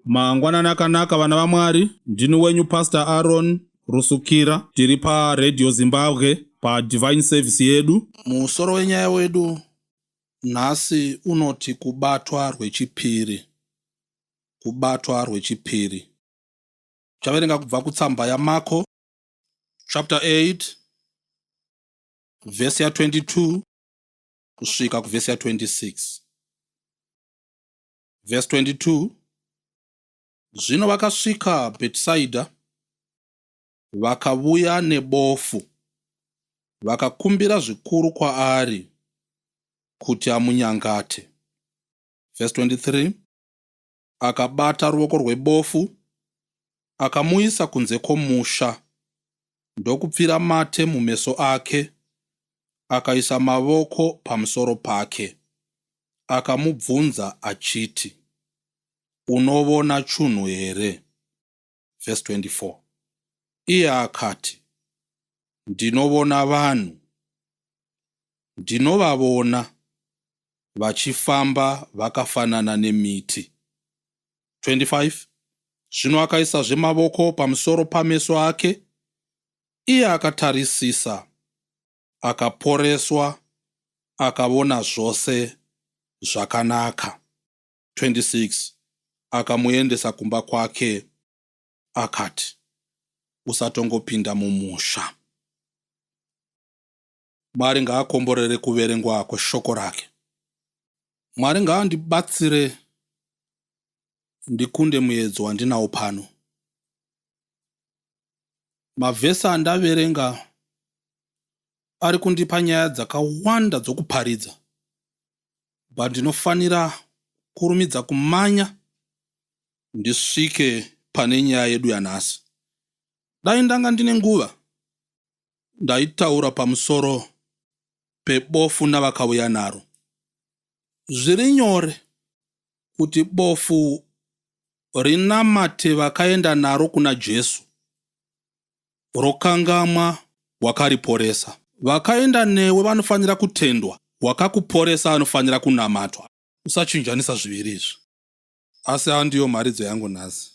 Mangwanani akanaka vana vaMwari, ndini wenyu Pastor Aaron Rusukira, tiri paRadio Zimbabwe paDivine Service yedu. Musoro wenyaya wedu nhasi unoti kubatwa rwechipiri. Kubatwa rwechipiri. Chaverenga kubva kutsamba yaMako chapter 8 vhesi ya 22 kusvika kuvhesi ya 26. Vhesi 22 Zvino vakasvika Bhetisaidha, vakavuya nebofu, vakakumbira zvikuru kwaari kuti amunyangate. Vhesi 23 Akabata ruvoko rwebofu, akamuisa kunze kwomusha, ndokupfira mate mumeso ake, akaisa mavoko pamusoro pake, akamubvunza achiti, Unovona chunhu here? Vhesi 24 Iye akati, Ndinovona vanhu, ndinovavona vachifamba vakafanana nemiti. 25 Zvino akaisazve mavoko pamusoro pameso ake, iye akatarisisa, akaporeswa, akavona zvose zvakanaka. 26 Akamuendesa kumba kwake, akati, Usatongopinda mumusha. Mwari ngaakomborere kuverengwa kweshoko rake. Mwari ngaandibatsire ndikunde muedzo wandinawo pano. Mavhesi andaverenga ari kundipa nyaya dzakawanda dzokuparidza but ndinofanira kurumidza kumanya ndisvike pane nyaya yedu yanhasi. Dai ndanga ndine nguva ndaitaura pamusoro pebofu navakauya naro. Zviri nyore kuti bofu rinamate vakaenda naro kuna Jesu, rokangamwa wakariporesa. Vakaenda newe vanofanira kutendwa, wakakuporesa anofanira kunamatwa. Usachinjanisa zviviri izvi. Asi handiyo mharidzo yangu nhasi.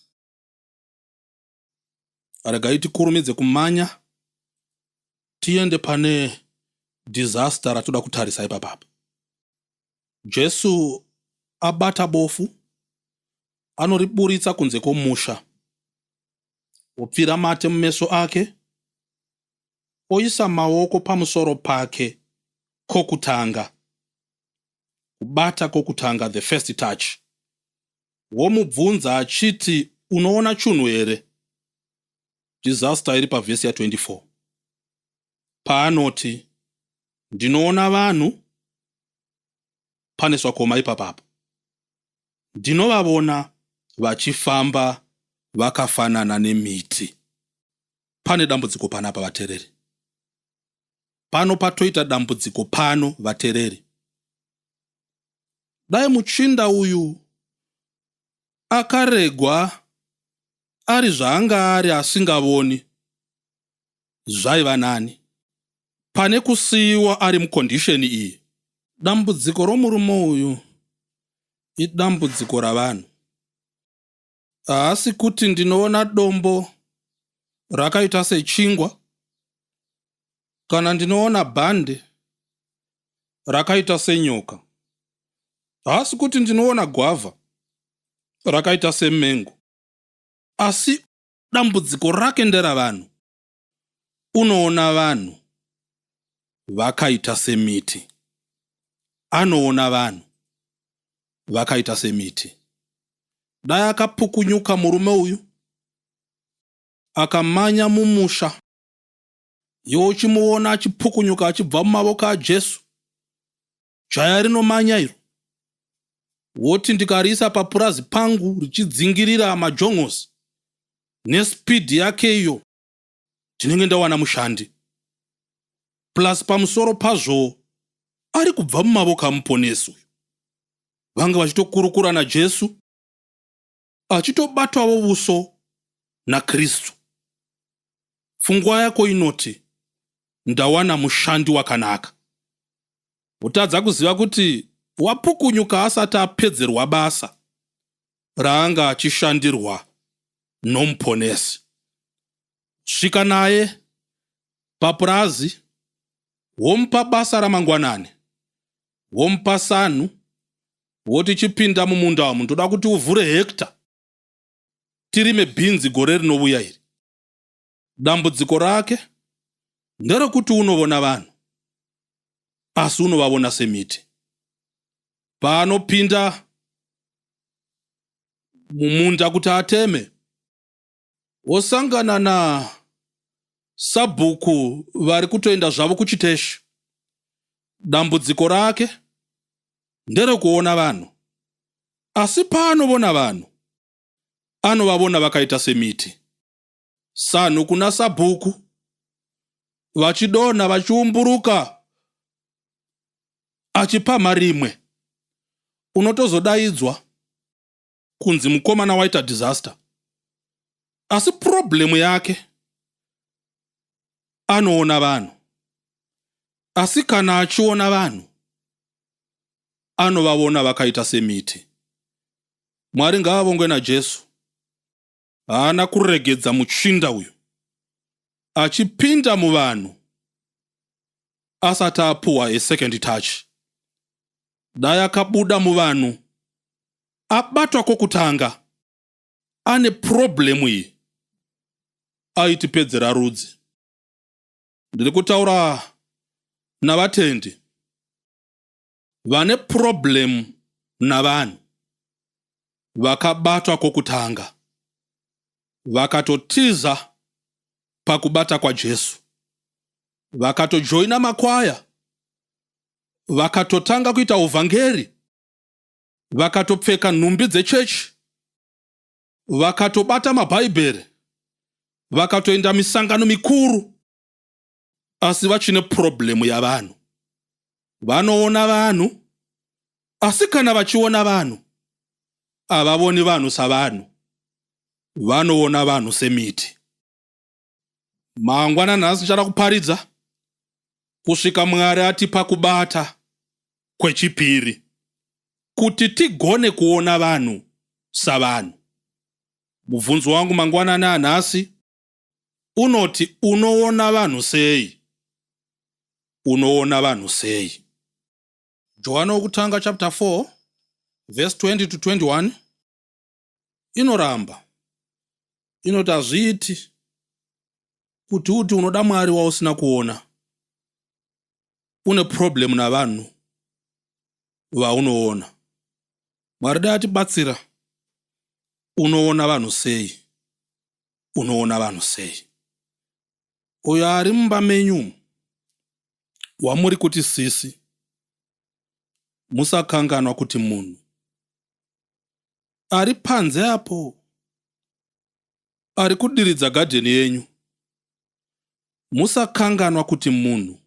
Regai tikurumidze kumanya tiende pane disaster ratoda kutarisa ipapapa. Jesu abata bofu anoriburitsa kunze kwomusha, opfira mate mumeso ake, oisa maoko pamusoro pake kokutanga, kubata kokutanga, the first touch, womubvunza achiti unoona chunhu here? Disaster iri pavhesi ya 24 paanoti ndinoona vanhu pane swakoma ipapapo ndinovavona vachifamba vakafanana nemiti. Pane dambudziko panapa vatereri. Pano patoita dambudziko pano vatereri. Dai muchinda uyu akaregwa ari zvaanga ari asingavoni zvaiva nani pane kusiiwa ari mucondition iyi. Dambudziko romurume uyu idambudziko ravanhu. Haasi kuti ndinoona dombo rakaita sechingwa kana ndinoona bhande rakaita senyoka. Haasi kuti ndinoona gwavha rakaita semengo. Asi dambudziko rake nderavanhu. Unoona vanhu vakaita semiti. Anoona vanhu vakaita semiti. Dai akapukunyuka murume uyu akamanya mumusha iwe uchimuona achipukunyuka achibva mumavoko aJesu. Jaya rinomanya iro. Woti ndikariisa papurazi pangu richidzingirira majon'ozi nespeed yake iyo ndinenge ndawana mushandi. Plus pamusoro pazvo ari kubva mumavoko amuponesi uyu. Vanga vachitokurukura naJesu achitobatwavo vuso naKristu. Pfungwa yako inoti ndawana mushandi wakanaka. Wotadza kuziva kuti wapukunyuka asati apedzerwa basa. raanga achishandirwa nomuponesi. Svika naye papurazi, womupa basa ramangwanani, womupa sanhu, woti chipinda mumunda umu, ndoda kuti uvhure hekta tirime bhinzi gore rinovuya iri. Dambudziko rake nderekuti unovona vanhu, asi unovavona semiti. Paanopinda mumunda kuti ateme, wosangana nasabhuku vari kutoenda zvavo kuchiteshi. Dambudziko rake nderekuona vanhu, asi paanovona vanhu anovavona vakaita semiti. Sanhu kuna sabhuku, vachidonha vachiumburuka achipamha rimwe, unotozodaidzwa kunzi mukomana waita disaster. Asi problem yake, anoona vanhu, asi kana achiona vanhu anovavona vakaita semiti. Mwari ngaavongwe naJesu, haana kuregedza muchinda uyu achipinda muvanhu asati apuhwa a second touch. Dai akabuda muvanhu abatwa kokutanga ane problem iyi, aitipedzera rudzi. Ndiri kutaura navatendi vane problem navanhu vakabatwa kokutanga, vakatotiza pakubata kwaJesu, vakatojoina makwaya, vakatotanga kuita uvhangeri, vakatopfeka nhumbi dzechechi, vakatobata mabhaibheri, vakatoenda misangano mikuru, asi vachine problem yavanhu. Vanoona vanhu, asi kana vachiona vanhu havavoni vanhu savanhu, vanoona vanhu semiti. Mangwana nhasi ndichada kuparidza kusvika Mwari atipa kubata kwechipiri, kuti tigone kuona vanhu savanhu. Mubvunzo wangu mangwanani anhasi unoti, unoona vanhu sei? Unoona vanhu sei? Johani wokutanga chapter 4 verse 20 to 21 inoramba, inoti hazviiti kuti uti unoda Mwari wausina kuona. Une problem navanhu vaunoona. Mwari dai atibatsira. Unoona vanhu sei? Unoona vanhu sei? Uyo ari mumba menyu wamuri kuti sisi, musakanganwa kuti munhu ari panze apo ari kudiridza gadheni yenyu, musakanganwa kuti munhu.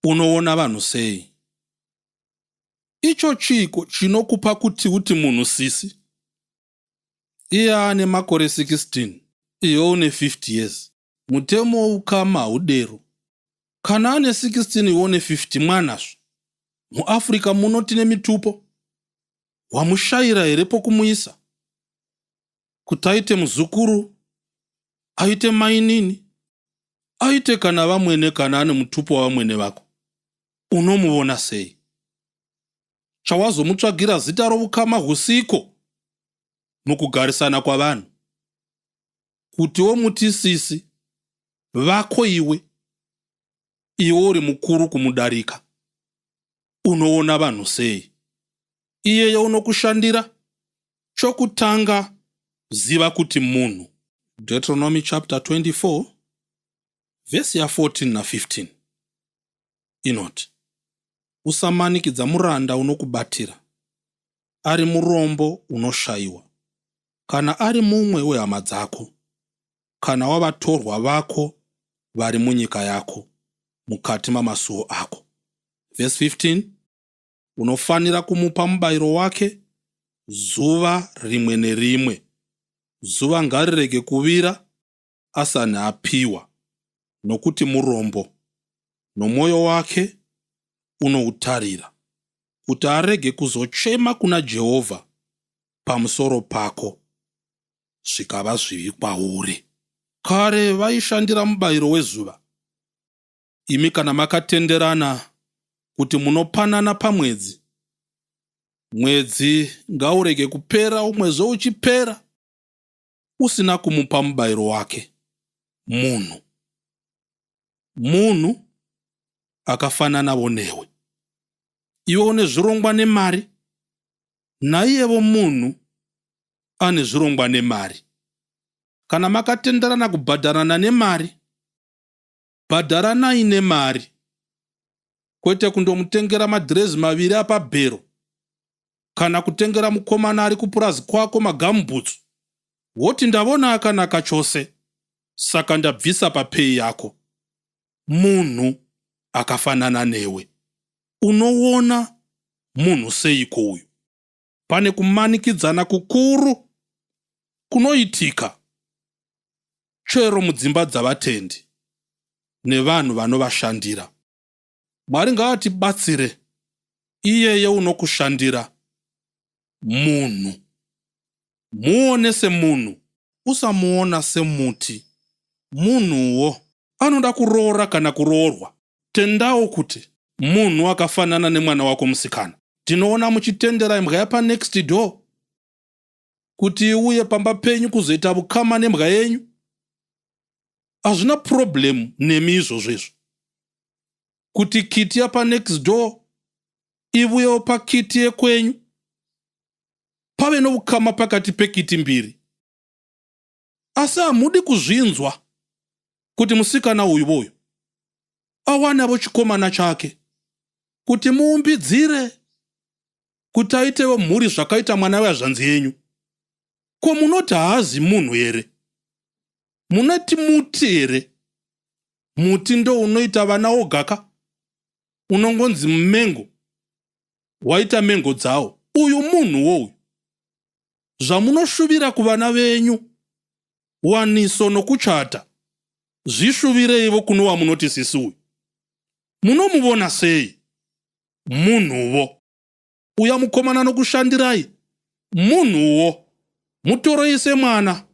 Unoona vanhu sei? Icho chiiko chinokupa kuti uti munhu sisi, iye ane makore 16, iwe une 50 years? Mutemo woukama haudero. Kana ane 16 iwe une 50, mwanazvo. MuAfrica muno tine mitupo. Wamushayira here pokumuisa kuti aite muzukuru, aite mainini, aite kana vamwene, kana ane mutupo wavamwene vako? Unomuvona sei? Chawazomutsvagira zita roukama husiko mukugarisana kwavanhu, kuti womuti sisi vako iwe, iwe uri mukuru kumudarika? Unoona vanhu sei? Iyeye unokushandira, chokutanga ziva kuti munhu. Deuteronomy chapter 24 vhesi ya14 na15 inoti, Usamanikidza muranda unokubatira, ari murombo unoshayiwa, kana ari mumwe wehama dzako, kana wavatorwa vako vari munyika yako, mukati mamasuo ako. Vhesi 15, Unofanira kumupa mubayiro wake zuva rimwe nerimwe, zuva ngarirege kuvira asani apiwa, nokuti murombo, nomwoyo wake unoutarira, kuti arege kuzochema kuna Jehovha. pamusoro pako zvikava zvivi kwauri. Kare vaishandira mubayiro wezuva. Imi kana makatenderana kuti munopanana pamwedzi, mwedzi ngaurege kupera umwezve uchipera usina kumupa mubayiro wake. Munhu. Munhu akafananavo newe. Iwe une zvirongwa nemari, naiyevo munhu ane zvirongwa nemari. Kana makatenderana kubhadharana nemari, bhadharanai nemari kwete kundomutengera madhirezi maviri apabhero kana kutengera mukomana ari kupurazi kwako magambutsu woti ndavona akanaka chose saka ndabvisa papei yako. Munhu akafanana newe. Unoona munhu seiko uyu? Pane kumanikidzana kukuru kunoitika chero mudzimba dzavatendi nevanhu vanovashandira. Mwari ngaatibatsire iyeye unokushandira munhu. Muone semunhu usamuona semuti. Munhuwo anoda kuroora kana kuroorwa. Tendawo kuti munhu akafanana nemwana wako musikana. Tinoona muchitendera imbwa yapanext door kuti iuye pamba penyu kuzoita vukama nembwa yenyu. Hazvina problem nemi izvozvo izvo. Kuti kiti yapanext door ivuyewo pakiti yekwenyu pave novukama pakati pekiti mbiri. Asi hamudi kuzvinzwa kuti musikana uyu voyu awanavo chikomana chake kuti muumbidzire kuti aitevo mhuri zvakaita mwana wehazvanzi yenyu. Ko munoti haazi munhu here? Munoti muti here? Muti ndounoita vana wogaka unongonzi mumengo waita mengo dzawo. Uyu munhuwo uyu. Zvamunoshuvira kuvana venyu, waniso nokuchata, zvishuvireivo kuno wamunoti sisi uyu. Munomuvona sei? Munhuvo. Uya mukomana anokushandirai, munhuwo. Mutorei semwana,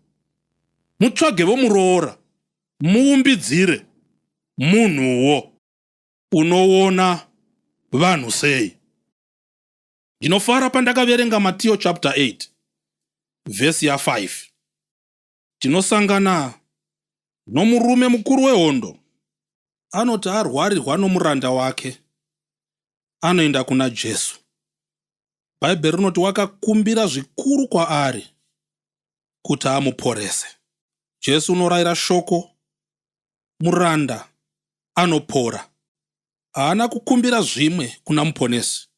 mutsvagevo muroora, muumbidzire, munhuwo. Unoona vanhu sei? Ndinofara pandakaverenga Matiyo chapter 8 vhesi ya 5. Tinosangana nomurume mukuru wehondo anoti arwarirwa nomuranda wake anoenda kuna Jesu. Bhaibheri rinoti wakakumbira zvikuru kwaari kuti amuporese. Jesu unorayira shoko, muranda anopora. Haana kukumbira zvimwe kuna Muponesi.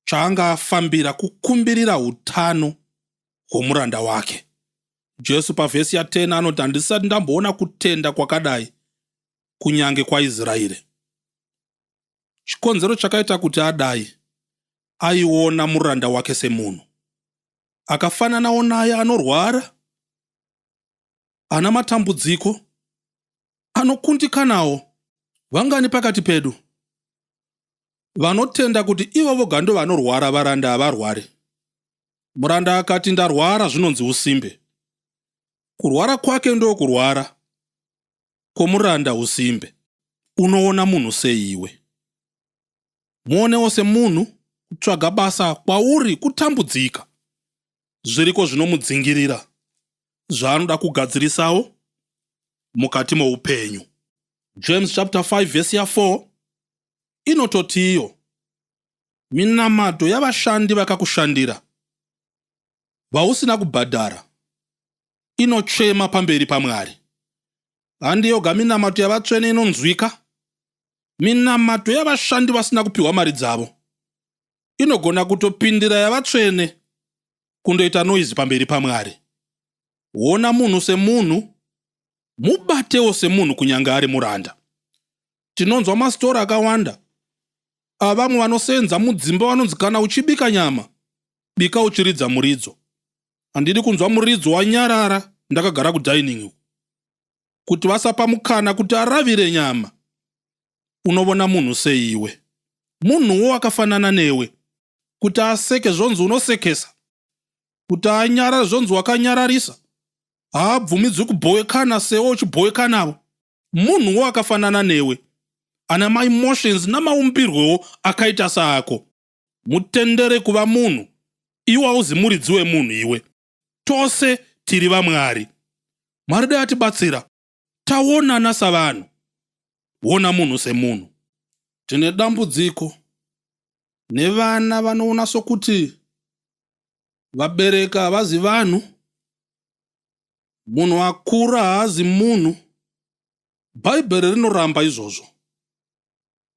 Chaanga afambira kukumbirira utano hwomuranda wake. Jesu pavhesi ya 10 anoti handisati ndamboona kutenda kwakadai kunyange kwaIsraeri. Chikonzero chakaita kuti adai, aiona muranda wake semunhu akafananawo naye anorwara, ana matambudziko, anokundikanawo. Vangani pakati pedu vanotenda kuti ivo voga ndovanorwara, varanda havarwari? Muranda akati ndarwara zvinonzi usimbe. Kurwara kwake ndokurwara kwomuranda usimbe. Unoona munhu sei iwe? Muonewo semunhu kutsvaga basa kwauri kutambudzika. Zviriko zvinomudzingirira zvaanoda kugadzirisawo mukati moupenyu. James chapter 5 verse ya 4 inototi iyo minamato yavashandi vakakushandira vausina kubhadhara inochema pamberi paMwari. Handi yoga minamato yavatsvene inonzwika, minamato yavashandi vasina kupiwa mari dzavo inogona kutopindira yavatsvene kundoita noizi pamberi paMwari. Ona munhu semunhu, mubatewo semunhu kunyange ari muranda. Tinonzwa masitori akawanda avamwe vanosenza mudzimba vanonzi kana uchibika nyama, bika uchiridza muridzo. Handidi kunzwa muridzo wanyarara ndakagara kudining uku. Kuti vasapa mukana kuti aravire nyama. Unovona munhu sei iwe? Munhuwo akafanana newe. Kuti aseke zvonzi unosekesa. Kuti anyarare zvonzi wakanyararisa. Haabvumidzwi kubhowekana sewe uchibhowekanavo. Munhuwo akafanana newe. Ana maemotions namaumbirwewo akaita saako. Mutendere kuva munhu. Iwe hauzi muridzi wemunhu iwe. Tose tiri vaMwari. Mwari dai atibatsira. Taonana savanhu. Ona munhu semunhu. Tine dambudziko nevana vanoona sokuti vabereki havazi vanhu. Munhu akura haazi munhu. Bhaibheri rinoramba izvozvo.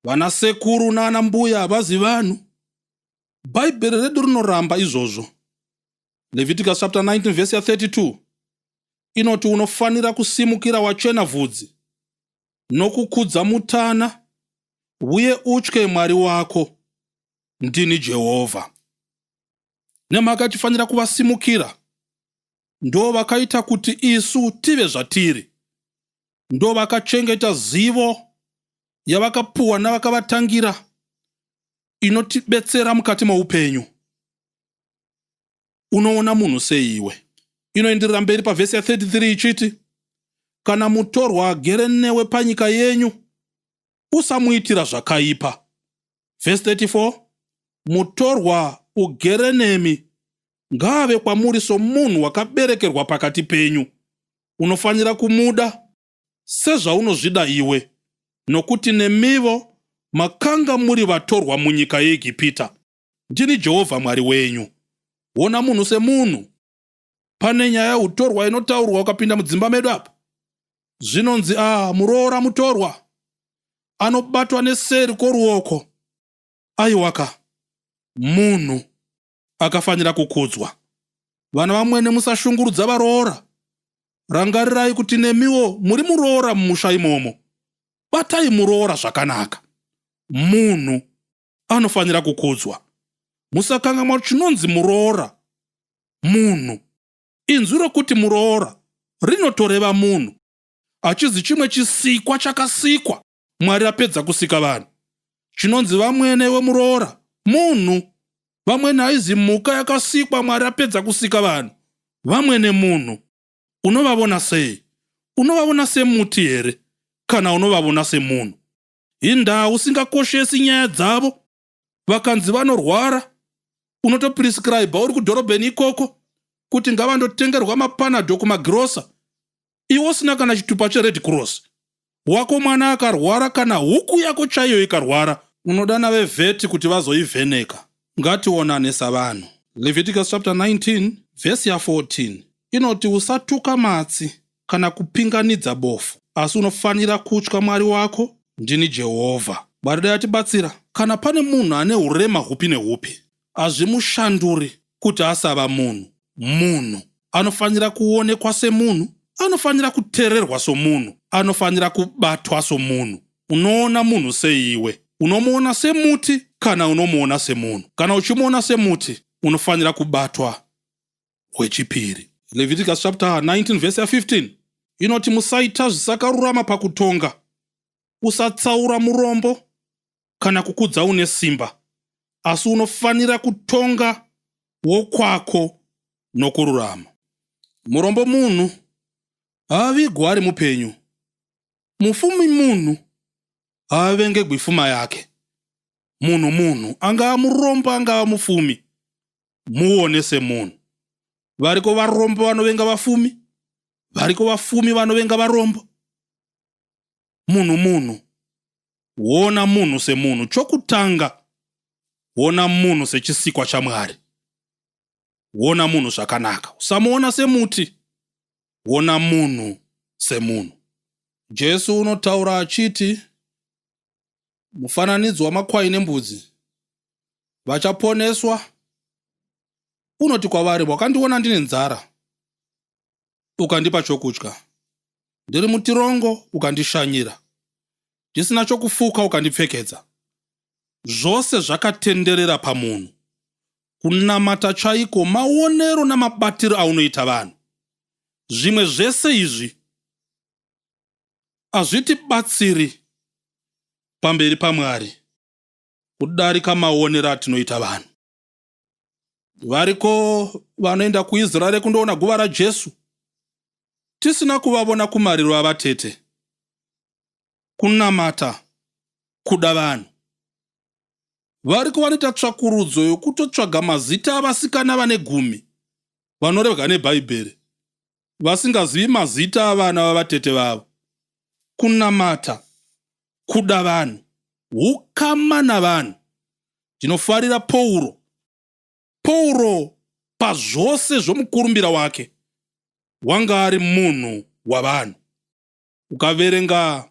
Vana sekuru nana mbuya havazi vanhu. Bhaibheri redu rinoramba izvozvo. Leviticus chapter 19 verse ya 32 inoti unofanira kusimukira wachena vhudzi nokukudza mutana uye utye Mwari wako. Ndini Jehovha. Nemhaka tifanira kuvasimukira, ndo vakaita kuti isu tive zvatiri, ndo vakachengeta zivo yavakapuwa navakavatangira inotibetsera mukati moupenyu. Unoona munhu sei iwe? Inoenderera mberi pavhesi ya 33 ichiti, Kana mutorwa agere newe panyika yenyu, usamuitira zvakaipa. Vhesi 34, Mutorwa ugere nemi ngaave kwamuri somunhu wakaberekerwa pakati penyu. Unofanira kumuda sezvaunozvida iwe, nokuti nemivo makanga muri vatorwa munyika yeEgipita. Ndini Jehovha Mwari wenyu. Ona munhu semunhu. Pane nyaya yeutorwa inotaurwa ukapinda mudzimba medu apa. Zvinonzi a ah, muroora mutorwa anobatwa neseri kworuoko. Aiwaka, munhu akafanira kukudzwa. Vana vamwene musashungurudza varoora. Rangarirai kuti nemiwo muri muroora mumusha imomo. Batai muroora zvakanaka. Munhu anofanira kukudzwa. Musakangamwa kuti chinonzi muroora munhu. Inzwi rokuti muroora rinotoreva munhu. Hachizi chimwe chisikwa chakasikwa Mwari apedza kusika vanhu. Chinonzi vamwene wemuroora munhu. Vamwene haizi mhuka yakasikwa Mwari apedza kusika vanhu. Vamwene munhu. Unovavona sei? Unovavona semuti here kana unovavona semunhu? Hindaa usingakoshesi nyaya dzavo? Vakanzi vanorwara unotoprescribe uri kudhorobheni ikoko kuti ngavandotengerwa mapanado kumagirosa iwe usina kana chitupa chered cross. Wako mwana akarwara kana huku yako chaiyo ikarwara unodana vevheti kuti vazoivheneka. Ngationane savanhu. Leviticus chapter 19 verse ya 14 inoti usatuka matsi kana kupinganidza bofu, asi unofanira kutya Mwari wako. Ndini Jehovha. Mwari dai atibatsira. Kana pane munhu ane urema hupi nehupi, hazvimushanduri kuti asava munhu. Munhu anofanira kuonekwa semunhu, anofanira kutererwa somunhu, anofanira kubatwa somunhu. Unoona munhu sei iwe? Unomuona semuti kana unomuona semunhu? Kana uchimuona semuti, unofanira kubatwa hwechipiri. Leviticus chapter 19 verse ya 15 inoti musaita zvisakarurama pakutonga, usatsaura murombo kana kukudza une simba, asi unofanira kutonga wokwako nokururama. Murombo munhu haavigwi ari mupenyu, mufumi munhu haavengegwi fuma yake. Munhu munhu, angava murombo angava mufumi, muone semunhu. Variko varombo vanovenga vafumi, variko vafumi vanovenga varombo. Munhu munhu, wona munhu semunhu. Chokutanga, wona munhu sechisikwa chaMwari. Wona munhu zvakanaka, usamuona semuti. Wona munhu semunhu. Jesu unotaura achiti Mufananidzo wamakwai nembudzi. Vachaponeswa. Unoti kwavari, Wakandiona ndine nzara, ukandipa chokudya. Ndiri mutirongo, ukandishanyira. Ndisina chokufuka, ukandipfekedza. Zvose zvakatenderera pamunhu. Kunamata chaiko, maonero namabatiro aunoita vanhu. Zvimwe zvese izvi Hazvitibatsiri pamberi paMwari kudarika maonero atinoita vanhu. Variko vanoenda kuIsraeri kundoona guva raJesu tisina kuvavona kumariro avatete. Kunamata kuda vanhu. Variko vanoita tsvakurudzo yokutotsvaga mazita avasikana vane gumi vanorevwa neBhaibheri vasingazivi mazita avana vavatete vavo. Kunamata kuda vanhu. Hukama navanhu. Ndinofarira Pauro. Pauro pazvose zvomukurumbira wake wanga ari munhu wavanhu. Ukaverenga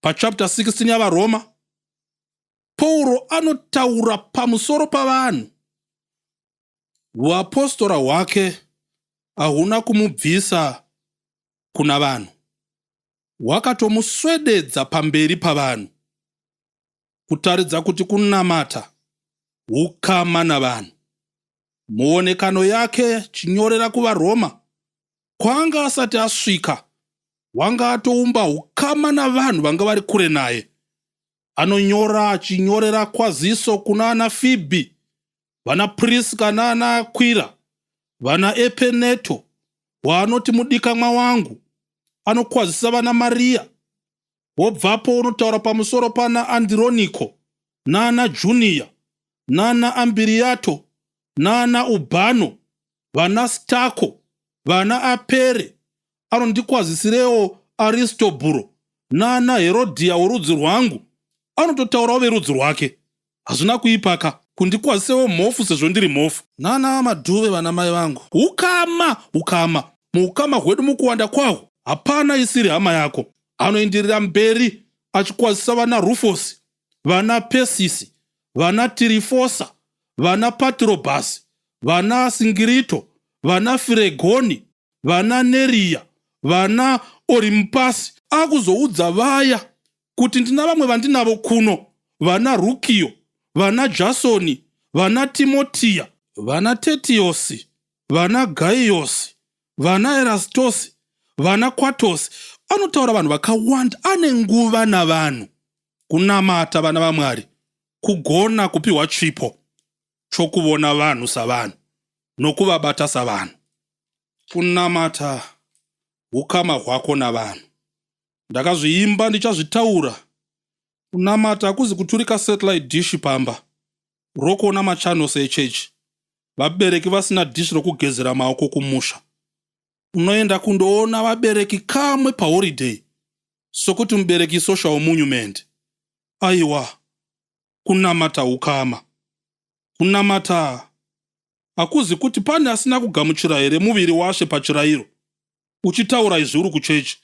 pachapter 16 yaVaRoma, Pauro anotaura pamusoro pavanhu. Uapostora hwake hahuna kumubvisa kuna vanhu, hwakatomuswededza pamberi pavanhu kutaridza kuti kunamata hukama navanhu. Muonekano yake chinyorera kuvaRoma kwaanga asati asvika wanga atoumba hukama navanhu vanga vari kure naye. Anonyora achinyorera kwaziso kuna ana Fibhi, vana Priska naana Akwira, vana Epeneto, waanoti mudikamwa wangu. Anokwazisa vana Maria, wobvapo unotaura pamusoro pana Andironiko naana Junia naana Ambiriato naana Ubhano, vana Stako, vana Apere. Anondikwazisirewo Aristobhuro naana Herodhiya worudzi rwangu. Anototaurawo verudzi rwake. Hazvina kuipaka kundikwazisewo mhofu sezvo ndiri mhofu. Nana Madhuve vana mai vangu. Hukama hukama. Muukama hwedu mukuwanda kwahwo hapana isiri hama yako. Anoenderera mberi achikwazisa vana Rufosi, vana Pesisi, vana Tirifosa, vana Patirobhasi, vana Singirito, vana Firegoni, vana Neriya, vana Orimupasi. Akuzoudza vaya kuti ndina vamwe vandinavo kuno, vana Rukiyo, vana Jasoni, vana Timotiya, vana Tetiyosi, vana Gaiyosi, vana Erasitosi, vana Kwatosi. Anotaura vanhu vakawanda, ane nguva navanhu. Kunamata vana vaMwari kugona kupiwa chipo chokuvona vanhu savanhu nokuvabata savanhu. Kunamata hukama hwako navanhu. Ndakazviimba ndichazvitaura. Kunamata hakuzi kuturika satellite dish pamba rokuona machannels echechi vabereki vasina dish rokugezera maoko kumusha. Unoenda kundoona vabereki kamwe paholiday sokuti mubereki social monument. Aiwa, kunamata hukama. Kunamata hakuzi kuti pane asina kugamuchira here muviri waShe pachirairo uchitaura izvi uri kuchechi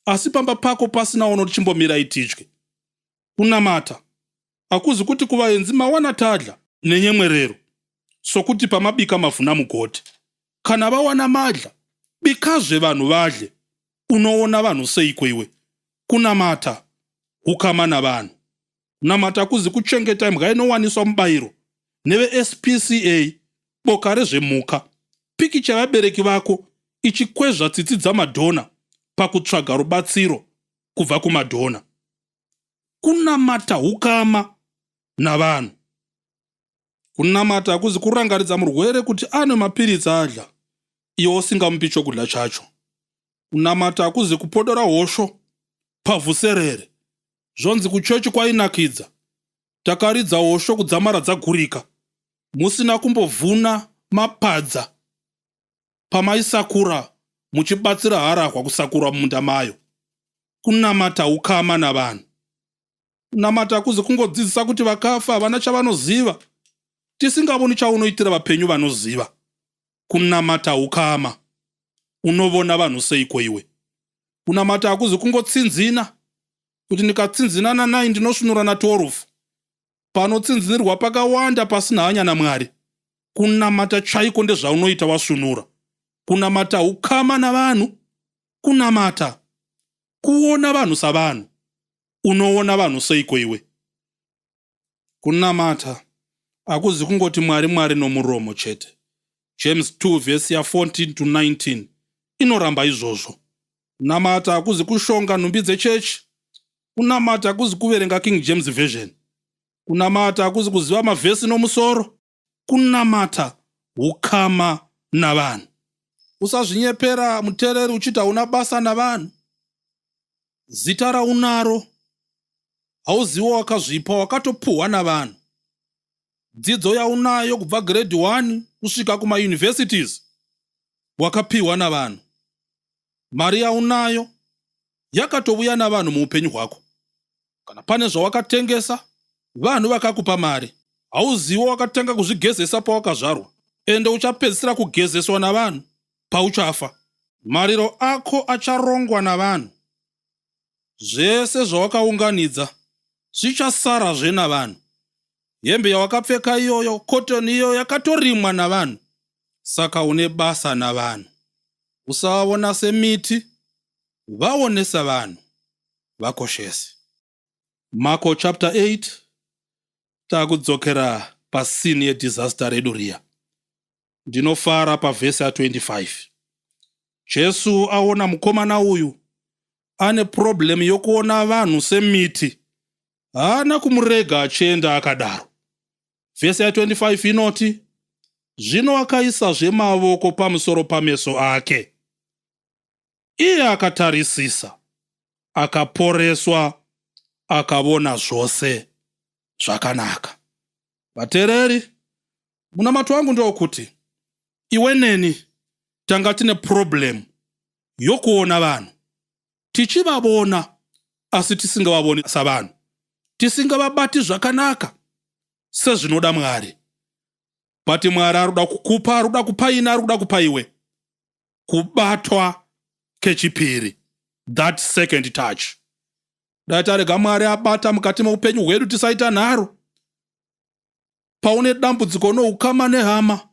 asi pamba pako pasina unoti chimbomirai tidye. Kunamata hakuzi kuti kuvaenzi mawana tadla nenyemwerero sokuti pamabika mavhuna mugoti. Kana vawana madla bikazve vanhu vadle. Unoona vanhu seiko iwe? Kunamata hukama navanhu. Kunamata hakuzi kuchengeta imbwa inowaniswa mubayiro neveSPCA, boka rezvemhuka, pikicha yevabereki vako ichikwezva tsitsi dzamadhona pakutsvaga rubatsiro kubva kumadhona. Kunamata hukama navanhu. Kunamata hakuzi kurangaridza murwere kuti anwe mapiritsi adla iwe usingamupi chokudla chacho. Kunamata hakuzi kupodora hosho pavhuserere. Zvonzi kuchechi kwainakidza. Takaridza hosho kudzamara dzagurika. Musina kumbovhuna mapadza pamaisakura muchibatsira harahwa kusakura mumunda mayo. Kunamata ukama navanhu. Kunamata hakuzi kungodzidzisa kuti vakafa havana chavanoziva tisingavoni chaunoitira vapenyu vanoziva. Kunamata ukama. Unovona vanhu seiko iwe? Kunamata hakuzi kungotsinzina kuti ndikatsinzina nanai ndinosvinura na 12. Panotsinzinirwa pakawanda pasina hanya naMwari. Kunamata chaiko ndezvaunoita wasvinura. Kunamata ukama navanhu. Kunamata kuona vanhu savanhu. Unoona vanhu seiko iwe? Kunamata hakuzi kungoti Mwari Mwari nomuromo chete. James 2 vhesi ya 14 to 19 inoramba izvozvo. Kunamata hakuzi kushonga nhumbi dzechechi. Kunamata hakuzi kuverenga King James Version. Kunamata hakuzi kuziva mavhesi nomusoro. Kunamata Ukama navanhu. Usazvinyepera muteereri uchiti hauna basa navanhu. Zita raunaro hauziwo wakazvipa, wakatopuhwa navanhu. Dzidzo yaunayo kubva grade 1 kusvika kumauniversities wakapiwa navanhu. Mari yaunayo yakatovuya navanhu muupenyu hwako. Kana pane zvawakatengesa, vanhu vakakupa mari. Hauziwo wakatanga kuzvigezesa pawakazvarwa, ende uchapedzisira kugezeswa navanhu pauchafa. Mariro ako acharongwa navanhu. Zvese zvawakaunganidza zvichasarazve navanhu. Hembe yawakapfeka iyoyo, cotton iyoyo yakatorimwa navanhu. Saka une basa navanhu. Usavaona semiti, vaone savanhu. Vakoshese. Marko chapter 8 takudzokera pascene yedisaster redu riya. Ndinofara pavhesi ya 25. Jesu aona mukomana uyu ane problem yokuona vanhu semiti. Haana kumurega achienda akadaro. Vhesi ya 25 inoti, Zvino akaisazve mavoko pamusoro pameso ake. Iye akatarisisa, akaporeswa, akavona zvose zvakanaka. Vateereri, munamato wangu ndewokuti iwe neni tanga tine problem yokuona vanhu tichivavona asi tisingavavoni savanhu, tisingavabati zvakanaka sezvinoda Mwari. But Mwari ari kuda kukupa, ari kuda kupa ini, ari kuda kupa iwe kubatwa kechipiri, that second touch. Dai tarega Mwari abata mukati meupenyu hwedu, tisaita nharo. Paune dambudziko noukama nehama,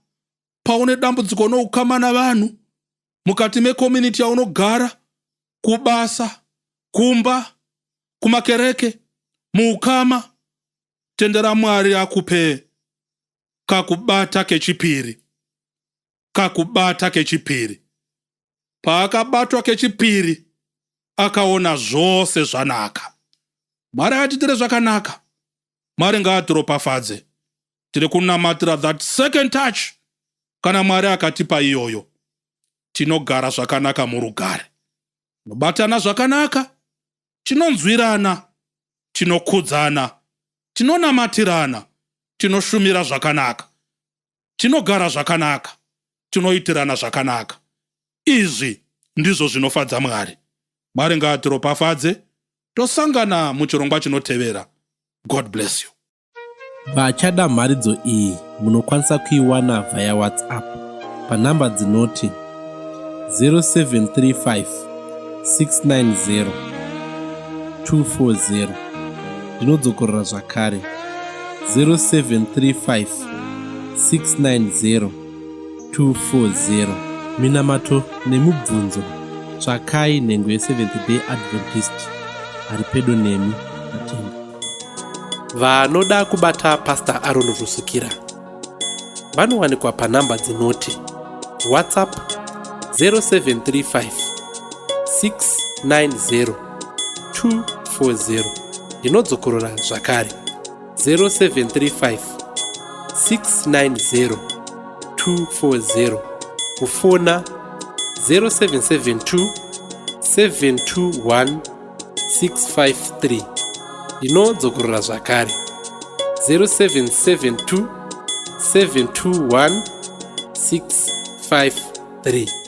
paune dambudziko noukama navanhu mukati mecommunity yaunogara, kubasa, kumba, kumakereke, muukama, tendera Mwari akupe kakubata kechipiri. Kakubata kechipiri. Paakabatwa kechipiri, akaona zvose zvanaka. Mwari atiitire zvakanaka. Mwari ngaatiropafadze. Tiri kunamatira that second touch. Kana Mwari akatipa iyoyo, tinogara zvakanaka murugare. Tinobatana zvakanaka, tinonzwirana, tinokudzana, tinonamatirana, tinoshumira zvakanaka. Tinogara zvakanaka, tinoitirana zvakanaka. Izvi ndizvo zvinofadza Mwari. Mwari ngaatiropafadze. Tosangana muchirongwa chinotevera. God bless you. Vachada mharidzo iyi munokwanisa kuiwana via WhatsApp panhamba dzinoti 0735 690 240. Ndinodzokorora zvakare 0735 690 240. Minamato nemubvunzo tsvakai nhengo yeSeventh Day Adventist ari pedo nemi. Tatenda. Vanoda kubata Pastor Aaron Rusukira vanowanikwa panhamba dzinoti WhatsApp 0735 690 240. Ndinodzokorora zvakare 0735 690 240. Kufona 0772 721 653. Ndinodzokorora zvakare 0772 721 653.